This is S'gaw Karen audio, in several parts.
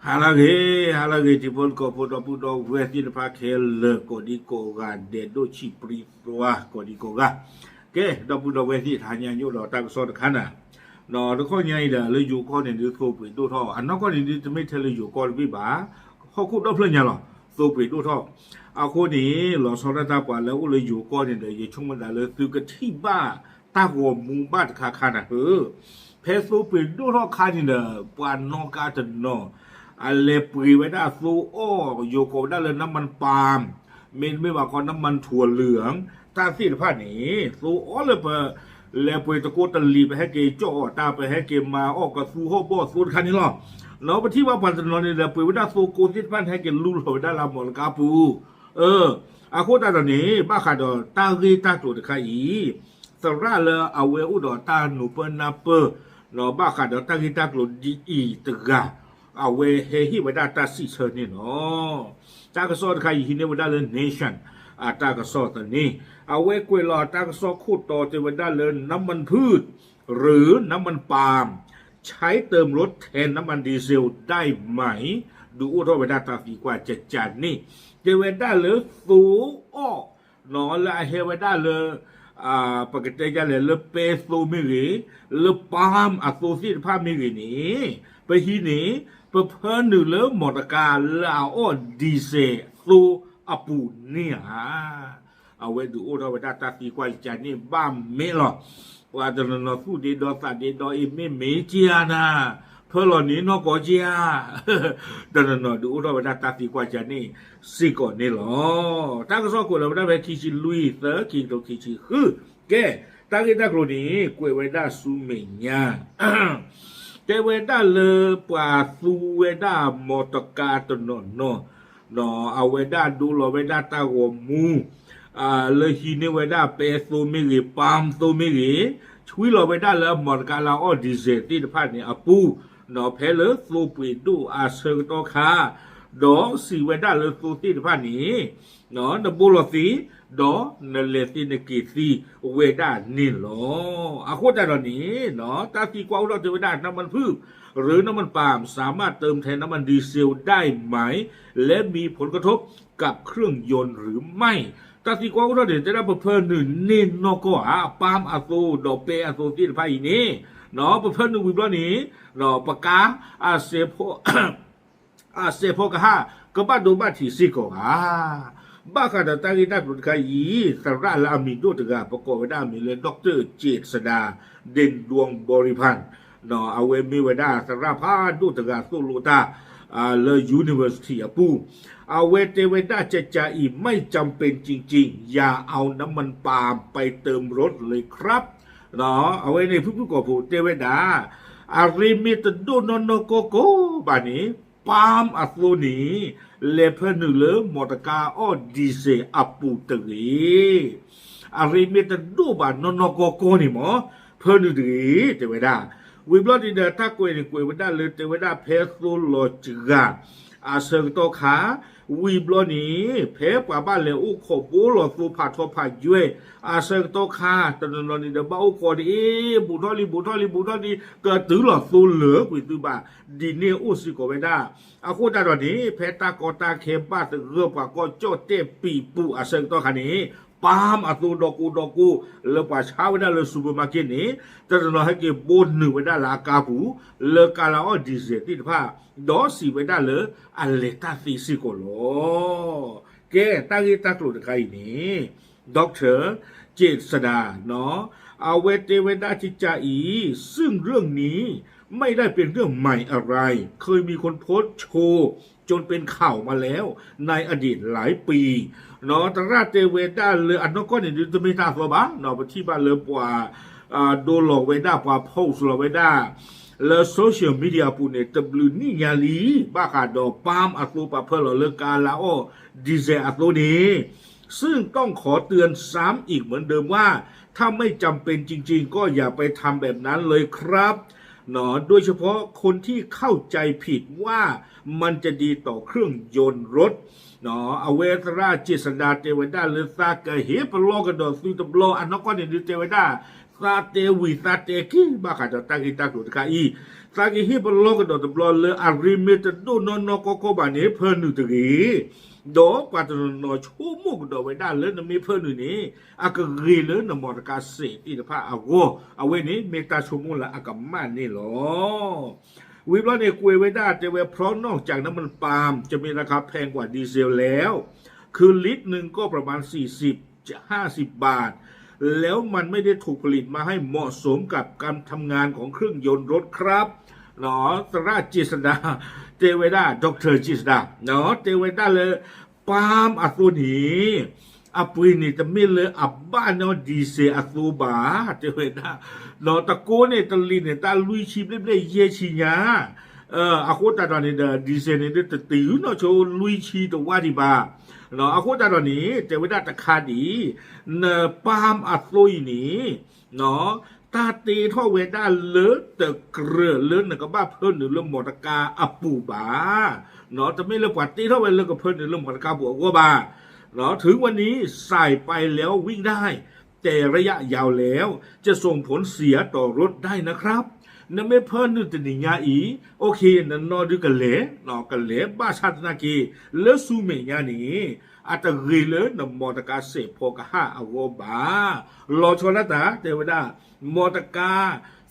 ဟါလၢအဂ့ၤ, ဟါလၢအဂ့ၤ ထံဖိကီၢ်ဖိ ဒီပုၢ်ဒီဝဲၢ်သ့ၣ်တဖၣ်ခဲလၢာ် ကိးဒံကိးဂၤ ဒဲးဒိၣ်ဆံးပြံသွါ ကိးဒံကိးဂၤ, ကဲ ဒီပုၢ်ဒီဝဲၢ်သ့ၣ် တဟါညါညိဒီးတၢ်ကစီၣ်တခါနၤ, ဒီးတခီညါအံၤဒီး လၢယိၤကီၢ်န့ၣ်ဒုး သိပှ့ၤဒိၣ်ထီၣ်, အနီၢ်ကီၢ်န့ၣ်ဒုး တမ့ၢ်ထဲလၢယိၤကီၢ်တဘ့ၣ်ဘၣ်, ဟီၣ်ခိၣ်ဒီဖျၢၣ်ညါလီၤ သိပှ့ၤဒိၣ်ထီၣ်, အဃိန့ၣ် လီၤဆီဒၣ်တၢ်ပှၤလၢအအိၣ်လၢယိၤကီၢ်န့ၣ်ဒီး ယဆိကမိၣ်သးလၢသုကထံၣ်ဘၣ်တၢ်ဂီၤမူဘၣ်တခါခါနၤဧၢ, ဖဲသိပှ့ၤဒိၣ်ထီၣ်ခါန့ၣ်ဒီး ပှၤနီၣ်ကါတနီၤ အလဲၤပှ့ၤဝဲဒၣ်သိအီၣ် ယိၤကိးဝဲဒၣ်လၢ น้ำมันปาล์ม မ့တမ့ၢ်ဘၣ်ခီ น้ำมันถั่วเหลือง တၢ်သ့ၣ်တဖၣ်န့ၣ် သိအီၣ်လၢပ လဲၤပှ့ၤတကိးတလံာ် ပဟဲက့ၤကၠီၣ်အီၣ်တၢ် ပဟဲက့ၤမၤအီၣ်ကသူဟီၣ်ဘီၣ်သိတခါန့ၣ်လီၤ. နီၢ်ပထံၣ်ဘၣ်ပှၤတနီၤန့ၣ်ဒီး ပှ့ၤဝဲဒၣ်သိကိးသ့ၣ်တဖၣ်န့ၣ် ဟဲက့ၤလူလီၤဝဲဒၣ်လၢအမီၢ်တကါပူၤ, အဃိသတးဒီးန့ၣ် ဘၣ်ဃးဒီးတၢ်ဂ့ၢ်တၢ်ကျိၤတခါအံၤ သရၣ်လၢအဝဲအိၣ်ဒီးတၢ်နူၤပၢၢ်နၢ်ပၢၢ် ဘၣ်ဃးဒီးတၢ်ဂ့ၢ်တၢ်ကျိၤဒ်အံၤတဂၤ အဝဲဟဲဟ့ၣ်ဝဲဒၣ်တၢ်စံးဆၢန့ၣ်လီၤ. တၢ်ကစီၣ်တခါအံၤဟံးန့ၢ်ဝဲဒၣ်လၢ Nation အတၢ်ကစီၣ်သန့, အဝဲကွဲးလီၤတၢ်ကစီၣ်ခိၣ်တီတဲဝဲဒၣ်လၢ น้ำมันพืช หรือน้ำมันปาล์ม ใช้เติมรถแทนน้ำมันดีเซลได้ไหม ဒုးအိၣ်ထီၣ်ဝဲဒၣ်တၢ်သံကွၢ်ကကန့ၣ် တဲဝဲဒၣ်လၢသိအီၣ် လၢအဟဲဝဲဒၣ်လၢ ပကတဲဒ်လဲၣ် လၢပဲသိမ့ၢ်ဂ့ၤ, လၢ palm အသိသ့ၣ်တဖၣ်မ့ၢ်ဂ့ၤန့ၣ် ပဟံးန့ၢ် ပဖၢနုာ်လၢမီၢ်တကါလၢအအီၣ် diesel သိအပူၤန့ၣ်ဧါ. အဝဲဒုးအိၣ်ထီၣ်ဝဲဒၣ်တၢ်သံကွၢ်ကကန့ၣ်ဘၣ်မ့ၢ်လီၤ. ပှၤတနီၤနီၤသူၣ်ဒ့ဒီသးဒ့ဒီ အ့ မ့ၢ်မ့ၢ်က့ဧါနၤ, ဖၢလီၤန့ၣ်နီၢ်ကီၢ်က့ဧါ. တနီၤနီၤဒုးအိၣ်ထီၣ်ဝဲဒၣ်တၢ်သံကွၢ်ကကန့ၣ်စ့ၢ်ကီးန့ၣ်လီၤ. တၢ်ကစီၣ်ကွဲးလီၤဝဲဒၣ်ဖဲခံဆံလွံၢ် သၢ ခံကထိခံဆံဃု, ကဲ တၢ်ဂ့ၢ်တၢ်ကျိၤန့ၣ် ကွဲးဝဲဒၣ်ဆူမဲာ်ညါ တဲဝဲဒၣ်လၢပှၤသူဝဲဒၣ်မီၢ်တကါတနီၤနီၤ, အဝဲဒၣ်ဒိလီၤဝဲဒၣ်တၢ်ဂီၤမူ လၢဟံးန့ၢ်ဝဲဒၣ်ပဲသိမ့ၢ်ဂ့ၤ palm သိမ့ၢ်ဂ့ၤ, ဆွံလီၤဝဲဒၣ်လၢအမီၢ်တကါလၢအအီၣ် diesel သ့ၣ်တဖၣ်န့ၣ်အပူၤ, ဖဲလၢသိပှ့ၤဒိၣ်အဆၢကတီၢ်ခါ, ဒီးစံးဝဲဒၣ်လၢသိသ့ၣ်တဖၣ်န့ၣ် နဘိလီၤသ့, ဒီးနလဲၤသ့နက့ၤသ့ဝဲဒၣ်န့ၣ်လီၤ. အဃိသတးဒီးန့ၣ် တၢ်သံကွၢ်အိၣ်ထီၣ်တဲဝဲဒၣ် น้ำมันพืช หรือน้ำมันปาล์ม สามารถเติมแทนน้ำมันดีเซลได้ไหม และมีผลกระทบกับเครื่องยนต์หรือไม่ တၢ်သံကွၢ်အိၣ်ထီၣ်န့ၣ် တဲဒၣ်ပဖၢနုာ်န့ၢ်နီၢ်ကီၢ်ဧါ palm အသိ ဒီးပဲအသိသ့ၣ်တဖၣ်အံၤန့ၣ်, ပဖၢနုာ်ဝံၤဘျီန့ၣ် ပကါ အစဲးဖီကဟၣ် ကဘၣ်ဒိဘၣ်ထံးစ့ၢ်ကီးဧါ. ဘၣ်ဃးဒီးတၢ်ဂ့ၢ်တၢ်ကျိၤတခါအံၤ သရၣ်လၢအမံၤဒိၣ်တဂၤ ပကိးဝဲဒၣ်အမံၤလၢ Doctor ကၠ့းစဒါ ဒ့ၣ်ဒွံဘီရံဖၢၣ်, အဝဲမ့ၢ်ဝဲဒၣ်သရၣ်ဖးဒိၣ်တဂၤသိၣ်လိတၢ် လၢ university အပူၤ, အဝဲတဲဝဲဒၣ် ကကအံၤ ไม่จำเป็นจริงๆ อย่าเอาน้ำมันปาล์มไปเติมรถเลยครับ အဝဲန့ၣ်ဖုၣ်ဖုၣ်ကိာ်ဖိတဲဝဲဒၣ် အရ့မ့ၢ်တဒိၣ်နီၢ်နီၢ်ကီၢ်ကီၢ်ဘၣ်န့ၣ် palm အသိန့ၣ် လဲၤဖၢနုာ်လၢမီၢ်တကါအီၣ် diesel အပူၤတဂ့ၤ. အရ့မ့ၢ်တဒိၣ်ဘၣ်နီၢ်နီၢ်ကီၢ်ကီၢ်န့ၣ်မ့ၢ် ဖၢနုာ်တဂ့ၤ တဲဝဲဒၣ်. ဝံၤဘျီန့ၣ်ဒီး တၢ်ကွဲးန့ၣ်ကွဲးဝဲဒၣ်လၢ တဲဝဲဒၣ်ဖဲသိလီၤစှၤ အဆၢကတီၢ်ခါ, ဝံၤဘျီန့ၣ် ဖဲပှၤဘၣ်လဲၤအိၣ်ခိးဘိလီၤသိဖးထီဖးယွဲၢ် အဆၢကတီၢ်ခါ တနီၤနီၤန့ၣ်ဒီး ဘၣ်အိၣ်ခိးဒ်အံၤ ဘူးထီၣ်လံ ဘူးထီၣ်လံ ဘူးထီၣ်လံ ကတုၤလီၤသိလၢာ်ကွံာ်သုဘၣ် ဒ်န့ၣ်အိၣ်စ့ၢ်ကီးဝဲဒၣ်. အဃိသတးဒီးန့ၣ် ဖဲတၢ်ကီတၢ်ခဲဘၣ်သဂၢၢ်ပှၤကီၢ်ကၠီၣ်တဲၣ်ပံာ်ပူၤအဆၢကတီၢ်ခါန့ၣ် palm အသိဒီကိးဒီကိး လၢပှၤဆါဝဲဒၣ်လၢ supermarket န့ၣ် တနီၤနီၤဟဲက့ၤဘိနုာ်ဝဲဒၣ်လၢအကါပူၤ လၢကါလၢအီၣ် diesel သ့ၣ်တဖၣ် ဒီးစံးဝဲဒၣ်လၢအလဲၤတၢ်သ့စ့ၢ်ကီးလီၤ. ကဲ တၢ်ဂ့ၢ်တၢ်ကျိၤတခါအံၤန့ၣ် Doctor ကၠ့းစဒါ အဝဲတဲဝဲဒၣ်ကကအံၤ ซึ่งเรื่องนี้ไม่ได้เป็นเรื่องใหม่อะไร เคยมีคนโพสต์โชว์จนเป็นข่าวมาแล้วในอดีตหลายปี သရၣ်တဲဝဲဒၣ်လၢအနီၢ်ကီၢ်န့ၣ်ဒုးတမ့ၢ်တၢ်အသီဘၣ် ပထံၣ်ဘၣ်လၢပှၤ ဒိလီၤဝဲဒၣ် ပှၤ post လီၤဝဲဒၣ် လၢ social media အပူၤန့ၣ် တဘျုးနံၣ်ညါလံ ဘၣ်ဃးဒီး palm အသိပာ်ဖၢလီၤလၢကါလၢအီၣ် diesel အသိန့ၣ် ซึ่งต้องขอเตือนซ้ำอีกเหมือนเดิมว่า ถ้าไม่จำเป็นจริงๆ ก็อย่าไปทำแบบนั้นเลยครับ โดยเฉพาะคนที่เข้าใจผิดว่ามันจะดีต่อเครื่องยนต์รถ အဝဲသရၣ် เจษฎา တဲဝဲဒၣ်လၢသးကဟ့ၣ်ပလီၢ်ကဒီးသုတဘျီ အနီၢ်ကီၢ်န့ၣ်ဒုးတဲဝဲဒၣ် သးတဲဝံၤသးတဲက့ၤ ဘၣ်ဃးဒီးတၢ်ဂ့ၢ်တၢ်ကျိၤတခါအံၤ, သးကဟ့ၣ်ပလီၢ်ကဒီးတဘျီလၢအရ့မ့ၢ်တဒိၣ်နီၢ်နီၢ်ကီၢ်ကီၢ်ဘၣ်န့ၣ် ဖၢနုာ်တဂ့ၤ, ဒီးပှၤတနီၤနီၤဆိကမိၣ်ကဒီးဝဲဒၣ်လၢနမ့ၢ်ဖၢနုာ်န့ၣ် အကဂ့ၤလၢနမီတကါစဲးသ့ၣ်တဖၣ်အဂီၢ်, အဝဲန့ၣ်မ့ၢ်တၢ်ဆိကမိၣ်လၢအကမၣ်န့ၣ်လီၤ. ဝံၤဘျီန့ၣ် ကွဲးဝဲဒၣ်တဲဝဲ เพราะนอกจากน้ำมันปาล์มจะมีราคาแพงกว่าดีเซลแล้ว คือลิตรหนึ่งก็ประมาณสี่สิบ ห้าสิบบาท แล้วมันไม่ได้ถูกผลิตมาให้เหมาะสมกับการทำงานของเครื่องยนต์รถครับ သရၣ် เจษฎา တဲဝဲဒၣ် ดอกเตอร์ เจษฎา တဲဝဲဒၣ်လၢ ပၢ်မ်အသိန့ၣ် အပှ့ၤန့ၣ်တမ့ၢ်လၢအဘၣ်နီၢ် diesel အသိဘၣ်, တဲဝဲဒၣ် တကိးန့ၣ်တလံၤန့ၣ် တၢ်လွံၢ်ဆံဘျဲၣ်ဘျဲၣ်ယဲၢ်ဆံညါ, အဃိသတးဒီးန့ၣ်ဒီး diesel န့ၣ်ဒ်တတုၤနီၢ်ဆိလွံၢ်ဆံတဝၢ်ဒံးဘၣ်, အဃိသတးဒီးန့ၣ် တဲဝဲဒၣ်တခါဒ်အံၤ, နပၢ်မ်အသိအံၤန့ၣ် တၢ်တ့ထီၣ်ဝဲဒၣ်လၢတကြၢးလၢနကဘၣ်ဖၢနုာ်လၢမီတကါအပူၤဘၣ်, တမ့ၢ်လၢပှၤတ့ထီၣ်ဝဲလၢကဖၢနုာ်လၢမီတကါပူၤအဂီၢ်ဘၣ်, ถึงวันนี้ใส่ไปแล้ววิ่งได้ แต่ระยะยาวแล้วจะส่งผลเสียต่อรถได้นะครับ နမ့ၢ်ဖၢနုာ်တနံၤညါအံၤ okay နနီၢ်ဒုကလဲၤ, ကလဲၤဘၣ်ဆၣ်သနာ်က့ လၢဆူမဲာ်ညါန့ၣ် အတဂ့ၤလၢနမီတကါစဲးဖီကဟၣ်အဂီၢ်ဘၣ်. လီၤဆီဒၣ်တၢ် တဲဝဲဒၣ် မီတကါ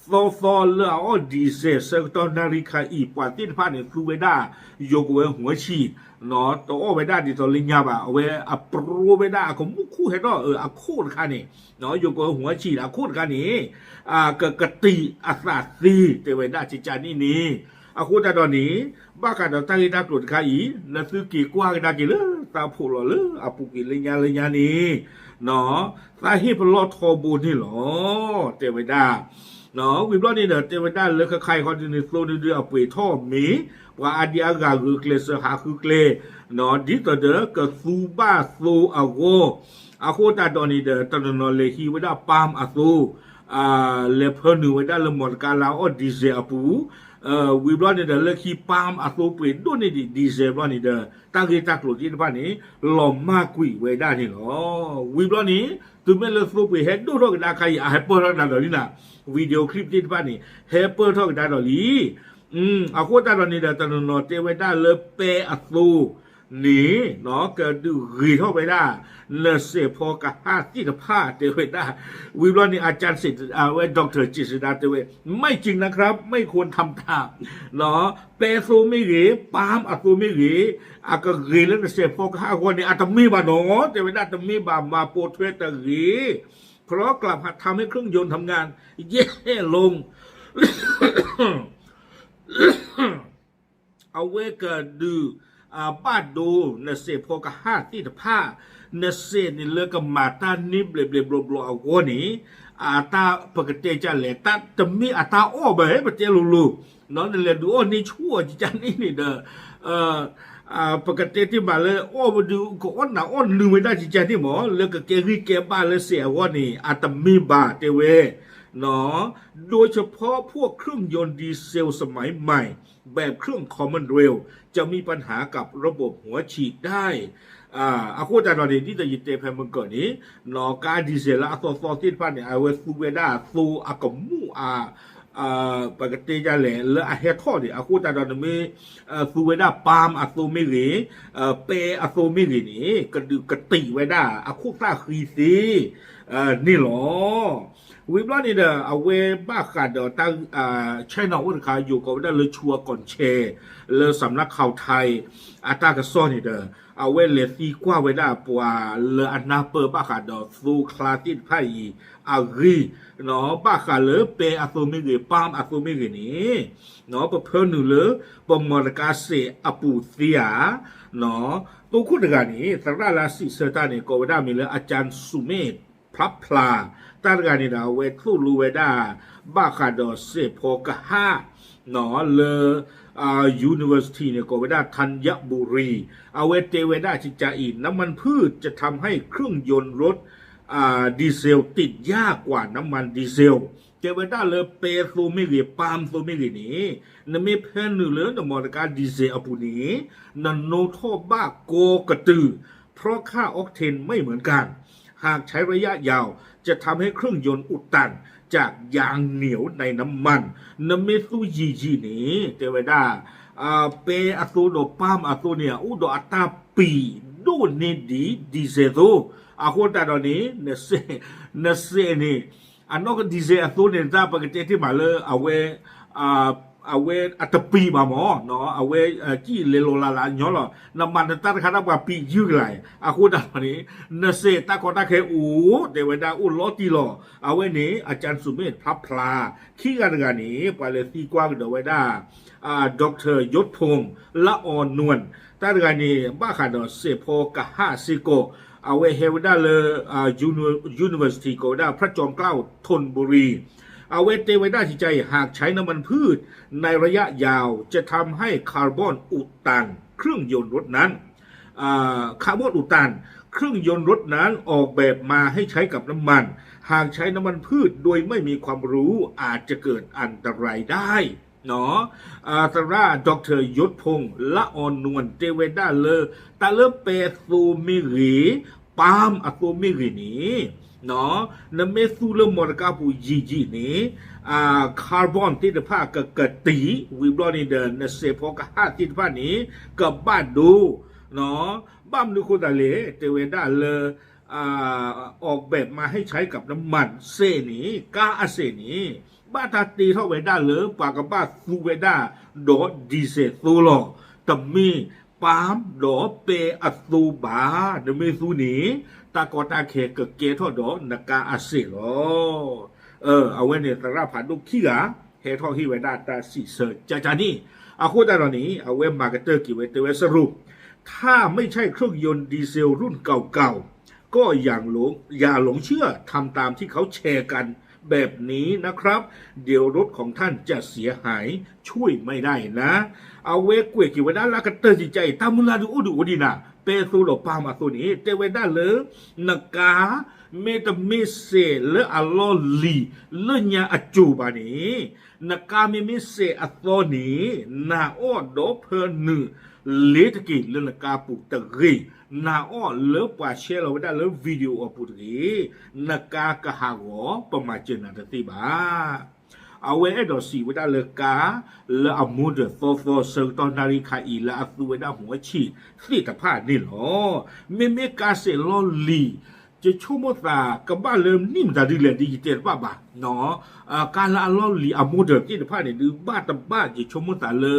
သီသီလၢအအီၣ် diesel ဆၢကတီၢ်နၣ်ရံၣ်ခါအံၤ ပှၤသ့ၣ်တဖၣ်န့ၣ် သူဝဲဒၣ် ယိၤကဝဲ หัวฉีด တအီၣ်ဝဲဒၣ်ဒ်သိးလၢညါဘၣ်, အဝဲအပြိဝဲဒၣ်အကမူၣ်ခူၣ်ဟဲထီၣ်အခိၣ်တခါန့ၣ်, ယိၤကဝဲ หัวฉีด အခိၣ်တခါန့ၣ် ကကတံာ်အသးသ့ တဲဝဲဒၣ်ကကန့ၣ်န့ၣ်, အဃိသတးဒီးန့ၣ် ဘၣ်ဃးဒီးတၢ်ဂ့ၢ်တၢ်ကျိၤတခါအံၤ နသုက့ၤကွၢ်ကဒါက့ၤလၢသးဖှိၣ်လီၤလၢအပူၤကွံာ်လၢညါလၢညါန့ၣ်, သးဟ့ၣ်ပလီၢ်ထီဘိန့ၣ်လီၤ, တဲဝဲဒၣ် ဝံၤဘျီန့ၣ်ဒီး တဲဝဲဒၣ်လၢခဲခါအံၤခီဒုန့ၣ် သိန့ၣ်ဒုးအပှ့ၤထီၣ်မ့ၢ် ပှၤအါဒံအါဂၤဂုာ်ကျဲးစၢးဟးဃုကျဲ, ဒ်သိးဒီးကသူဘၣ်သိအဂီၢ်, အဃိသတးဒီးန့ၣ်ဒီး တနီၤနီၤလဲၤဟံးဝဲဒၣ် ပၢ်မ်အသိ လဲၤဖၢနုာ်ဝဲဒၣ်လၢမီတကါလၢအအီၣ် diesel အပူၤ, ဝံၤဘျီန့ၣ်ဒီး လၢခံ ပၢ်မ်အသိပှ့ၤဒိၣ်န့ၢ်ဒံး diesel ဘျီန့ၣ်ဒီး တၢ်ဂ့ၢ်တၢ်ကျိၤသ့ၣ်တဖၣ်န့ၣ် လီၤမၢ်ကွံာ်ဝဲဒၣ်န့ၣ်လီၤ. ဝံၤဘျီန့ၣ် တုၤမ့ၢ်လၢသိပှ့ၤဟဲဒိၣ်ထီၣ်ကဒါခါအံၤ အဟဲပၢၢ်ထီၣ်ကဒါဒီးလံနၤ, video clip သ့ၣ်တဖၣ်န့ၣ် ဟဲပၢၢ်ထီၣ်ကဒါဒီးလံ. အဃိသတးဒီးန့ၣ်ဒီး တနီၤနီၤတဲဝဲဒၣ်လၢပဲအသိ န့ၣ် ကဒုးဂ့ၤထီၣ်ဝဲဒၣ် နစဲးဖီကဟၣ်သ့ၣ်တဖၣ် တဲဝဲဒၣ်, ဝံၤဘျီန့ၣ် อาจารย์ เจษฎา ဝဲ ดอกเตอร์ เจษฎา တဲဝဲ ไม่จริงนะครับ ไม่ควรทำตาม ပဲသိမ့ၢ်ဂ့ၤ ပၢ်မ်အသိမ့ၢ်ဂ့ၤ အကဂ့ၤလၢနစဲးဖီကဟၣ်အဂီၢ်န့ၣ် အတမ့ၢ်ဘၣ်နီၤ တဲဝဲဒၣ် တမ့ၢ်ဘၣ် မၤပိာ်ထွဲတဂ့ၤ เพราะกลับทำให้เครื่องยนต์ทำงานแย่ลง အဝဲကဒုး ဘၣ်ဒိနစဲးဖီကဟၣ်သ့ၣ်တဖၣ်, နစဲးန့ၣ်လၢကမၤတၢ်န့ၢ်ဘျဲးဘျဲးဘျီဘျီအဂီၢ်န့ၣ်, အတၢ်ပကတဲဒ်လဲၣ် တၢ်တမ့ၢ်အတၢ်အီၣ်ဘၣ် ပတဲလိၤလိၤ, နလဲၤဒုးအီၣ်န့ၢ်ဆူၣ်အီၤကကန့ၣ်န့ၣ်ဒီး ပကတဲတ့ၢ်မးလၢအီၣ်ဘၣ်ဒုး ကအီၣ်နးအီၣ်နုာ်ဝဲဒၣ်ကကန့ၣ်မး လၢကကဲဂံၢ်ကဲဘါလၢစဲးအဂီၢ်န့ၣ် အတမ့ၢ်ဘၣ်တဲဝဲ โดยเฉพาะพวกเครื่องยนต์ดีเซลสมัยใหม่แบบเครื่อง Commonwealth จะมีปัญหากับระบบหัวฉีดได้ အဃိသတးဒီးန့ၣ် ဒ်သိးယတဲဖဲမုၢ်ကၢၢ်န့ၣ် ကါ diesel လၢအသီသီသ့ၣ်တဖၣ်န့ၣ် အဝဲသူဝဲဒၣ်သိအကမူၣ်အ ပကတဲဒ်လဲၣ် လၢအဟဲထီၣ်န့ၣ် အဃိသတးဒီးနမ့ၢ် သူဝဲဒၣ် ပၢ်မ်အသိမ့ၢ်ဂ့ၤ ပဲအသိမ့ၢ်ဂ့ၤန့ၣ် ကဒုးကတံာ်ဝဲဒၣ်အခိၣ်သၣ်ဃံသ့ န့ၣ်လီၤ. ဝံၤဘျီန့ၣ်ဒီး အဝဲဘၣ်ဃးဒီးတၢ် China အိၣ်တခါ ယိၤကိးဝဲဒၣ်လၢ ชวก่อนแชร์ လၢ สำนักข่าวไทย အတၢ်ကစီၣ်န့ၣ်ဒီး အဝဲလဲၤသံကွၢ်ဝဲဒၣ်ပှၤလၢအနၢ်ပၢၢ်ဘၣ်ဃးဒီးသိချါသ့ၣ်တဖၣ်အံၤ အဂ့ၢ် ဘၣ်ဃးလၢပဲအသိမ့ၢ်ဂ့ၤ ပၢ်မ်အသိမ့ၢ်ဂ့ၤန့ၣ် ပဖၢနုာ်လၢ ပမီတကါစဲးအပူၤသ့ဧါ တိခိၣ်တဂၤန့ၣ် သရၣ်လၢအစံးဆၢတၢ်န့ၣ် ကိးဝဲဒၣ်မံၤလၢ อาจารย์สุเมธ พลับพลา တၢ်တဂၤန့ၣ်ဒီး အဝဲသိၣ်လိဝဲဒၣ် ဘၣ်ဃးဒီးစဲးဖီကဟၣ် လၢ university န့ၣ် ကိးဝဲဒၣ် ธัญบุรี အဝဲတဲဝဲဒၣ်ကကအံၤ น้ำมันพืชจะทำให้เครื่องยนต์รถ ดีเซลติดยากกว่าน้ำมันดีเซล တဲဝဲဒၣ်လၢပဲသိမ့ၢ်ဂ့ၤ ပၢ်မ်သိမ့ၢ်ဂ့ၤန့ၣ် နမ့ၢ်ဖၢနုာ်လၢနမီတကါ diesel အပူၤန့ၣ် နနိထီၣ်ဘၣ်ကိးကတုၤ เพราะค่า octane ไม่เหมือนกัน หากใช้ระยะยาว จะทำให้เครื่องยนต์อุดตันจากยางเหนียวในน้ำมัน နမ့ၢ်သူယံာ်ယံာ်န့ၣ် တဲဝဲဒၣ် ပဲအသိဒီးပၢ်မ်အသိန့ၣ် အိၣ်ဒီးအတၢ်ပံာ်ဒိၣ်န့ၢ်ဒံး diesel သိ အဃိသတးဒီးန့ၣ် နစဲးန့ၣ် အနီၢ်က diesel အသိန့ၣ် တၢ်ပကတဲတ့ၢ်မးလၢ အဝဲ အဝဲအတပံာ်ဘၣ်မၢ်, အဝဲစံၣ်လဲၤလီၤလးလးညီလီၤ, နမၤနတၢ်တခါတၢ်ပှၤပံာ်ယုၢ်ကလာ်, အဃိသတးဒီးန့ၣ် နစဲးတၢ်ကီတၢ်ခဲအိၣ် တဲဝဲဒၣ်အိၣ်လီၤတံၢ်လီၤ, အဝဲန့ၣ် อาจารย์สุเมธ พลับพลา, ခံဂၤတဂၤန့ၣ် ပှၤလဲၤသံကွၢ်ကဒီးဝဲဒၣ် ดอกเตอร์ ยศพงษ์ ละออนนวล တၢ်တဂၤန့ၣ် ဘၣ်ဃးဒီးစဲးဖီကဟၣ်စ့ၢ်ကီး, အဝဲဟဲဝဲဒၣ်လၢ university ကိးဝဲဒၣ် พระจอมเกล้าธนบุรี အဝဲတဲဝဲဒၣ် จิตใจ หากใช้น้ำมันพืชในระยะยาวจะทำให้คาร์บอนอุดตันเครื่องยนต์รถนั้น อ่า คาร์บอนอุดตัน เครื่องยนต์รถนั้นออกแบบมาให้ใช้กับน้ำมัน หากใช้น้ำมันพืชโดยไม่มีความรู้อาจจะเกิดอันตรายได้ เนาะ อ่า သရၣ် ดอกเตอร์ ยศพงษ์ ละออนนวล တဲဝဲဒၣ်လၢ တၢ်လၢပဲအသိမ့ၢ်ဂ့ၤ, ပၢ်မ်အသိမ့ၢ်ဂ့ၤန့ၣ် နမ့ၢ်သူလၢမီတကါပူၤယံာ်ယံာ်န့ၣ် carbon သ့ၣ်တဖၣ်ကကတံာ် ဝံၤဘျီန့ၣ်ဒီး နစဲးဖီကဟၣ်သ့ၣ်တဖၣ်န့ၣ် ကဘၣ်ဒိ ဘၣ်မနုၤဃိသတးလဲၣ် တဲဝဲဒၣ်လၢ ออกแบบมาให้ใช้กับน้ำมัน စဲးန့ၣ် ကါအစဲးန့ၣ် ဘၣ်တၢ်တ့ထီၣ်ဝဲဒၣ်လၢ ပှၤကဘၣ်သူဝဲဒၣ်ဒီး diesel သိလီၤ, တမ့ၢ်ပၢ်မ်ဒီးပဲအသိဘၣ်, နမ့ၢ်သူန့ၣ် တၢ်ကီတၢ်ခဲကကဲထီၣ်ဒီးနကါအစဲးလီၤ. အဝဲန့ၣ်သရၣ်ဖးဒိၣ်ခံဂၤ ဟဲထီၣ်ဟ့ၣ်ဝဲဒၣ်တၢ်စံးဆၢကၢကၢန့ၣ်, အဃိသတးဒီးန့ၣ် အဝဲမၤကတၢၢ်က့ၤဝဲတဲဝဲစရိ ถ้าไม่ใช่เครื่องยนต์ดีเซลรุ่นเก่าๆ ก็อย่าหลงอย่าหลงเชื่อทำตามที่เขาแชร์กันแบบนี้นะครับ เดี๋ยวรถของท่านจะเสียหายช่วยไม่ได้นะ အဝဲကွဲးက့ၤဝဲဒၣ်လၢအကတၢၢ်ကကါအံၤ တၢ်မုၢ်လၢ်ဒုးအိၣ်ဒုးအိၣ်ဒံးနၤ ပဲအသိဒီးပၢ်မ်အသိန့ၣ် တဲဝဲဒၣ်လၢ နကါ မ့တမ့ၢ်စဲးလၢအလီၢ်လံၤ လၢညါအစိၤဘၣ်န့ၣ် နကါမ့မ့ၢ်စဲးအသီန့ၣ် နာ်အီၣ်ဒီးဖၢနုာ်လ့ၤတက့ၢ်လၢနကါပူၤတဂ့ၤ, နာ်အီၣ်လၢပှၤ share လီၤဝဲဒၣ်လၢ video အပူၤတဂ့ၤ, နကါကဟးဂီၤ ပမၤစၢၤနၤတသ့ဘၣ်. အဝဲအဲၣ်ဒိးစံးဝဲဒၣ်လၢကါ လၢအ model သီသီဆၢကတီၢ်နၣ်ရံၣ်ခါအံၤ လၢအသူဝဲဒၣ်မိၢ်အဆံးသ့ၣ်တဖၣ်န့ၣ်လီၤ. မ့မ့ၢ်ကါစဲးလီၢ်လံၤ ယဆိကမိၣ်သး ကဘၣ်လၢနံၣ်မတၤဒ်လဲၣ်ဒ်ယတဲတဘၣ်ဘၣ်, ကါလၢအလီၢ်လံၤအ model သ့ၣ်တဖၣ်န့ၣ်ဒုး ဘၣ်တဘၣ်ယဆိကမိၣ်သးလၢ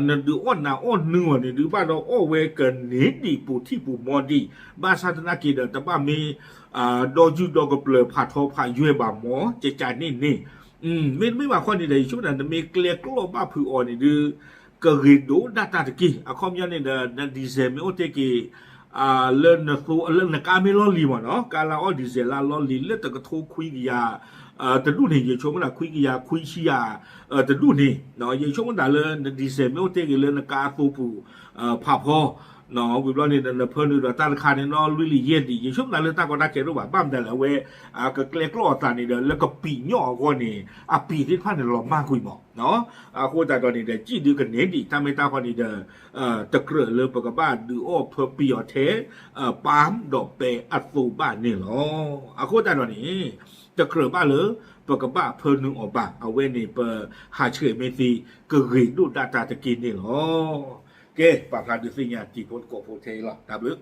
နဒုးအီၣ်နၤအီၣ်နုၢ်အီၤန့ၣ်ဒုး ဘၣ်ဒီးအီၣ်ဝဲကန့ၢ်ဒံးပူၤထံၣ်ပူၤမီဒံး, ဘၣ်ဆၣ်သနာ်က့ဒီး တဘၣ်မ့ၢ် ဒီးယုၢ်ဒီးကပျၢၤဖးထီဖးယွဲၢ်ဘၣ်မီၢ် ကကန့ၣ်န့ၣ်, မ့တမ့ၢ်ဘၣ်ခီန့ၣ်ဒီး ယဆိကမိၣ်သး နမ့ၢ်ကျဲကျီၢ်ဘၣ်ဖုးအီၤန့ၣ်ဒုး ကဂ့ၤဒိၣ်ဒၣ်တၢ်တက့ၢ်. အခီပညီန့ၣ်ဒီး န diesel မ့ၢ်အိၣ်တ့ၢ်က့ၤ လၢနသိ လၢနကါမ့ၢ်လီၢ်လံၤမီၢ်နီၤ, ကါလၢအီၣ် diesel လၢအလီၢ်လံၤ လၢတကထိခွံကယၤ တဒူၣ်န့ၣ် ယဆိကမိၣ်သးခွံကယၤခွံဆံယၤ တဒူၣ်န့ၣ်, ယဆိကမိၣ်သးလၢန diesel မ့ၢ်အိၣ်တ့ၢ်က့ၤလၢနကါအသိပူၤ ဖးဖီ ဝံၤဘျီန့ၣ်ဒီး နဖၢနုာ်ဒီးတၢ်တခါန့ၣ်နီၤ လွံၢ်လံယဲၢ်လံ, ယဆိကမိၣ်သးလၢတၢ်ကီတၢ်ခဲတအိၣ်ဘၣ်, ဘၣ်မတၤလဲၣ် အဝဲ ကကျဲကျီၢ်အသးန့ၣ်ဒီး လၢကပံာ်ညီၣ်အဂီၢ်န့ၣ် အပံာ်သ့ၣ်တဖၣ်န့ၣ်လီၤမၢ်ကွံာ်မီၢ်. အဃိသတးဒီးန့ၣ်ဒီး စံၣ်ဒုးကန့ၢ်ဒံး တၢ်မ့ၢ်တၢ်ဃီန့ၣ်ဒီး တကြၢးလၢပကဘၣ်ဒုးအီၣ်ဖၢပံာ်အီၤထဲ ပၢ်မ်ဒီးပဲအသိဘၣ်န့ၣ်လီၤ. အဃိသတးဒီးန့ၣ် တကြၢးဘၣ်လၢ ပကဘၣ်ဖၢနုာ်အီၤဘၣ်, အဝဲန့ၣ်ပဟးဆှဲးမ့ၢ်သ့ ကဂ့ၤဒိၣ်ဒၣ်တၢ်တက့ၢ်န့ၣ်လီၤ. ကဲ ပာ်ဖျါဒုးသ့ၣ်ညါတံၤဖိသကိးဖိထဲအံၤလီၤ. တၢ်ဘျုး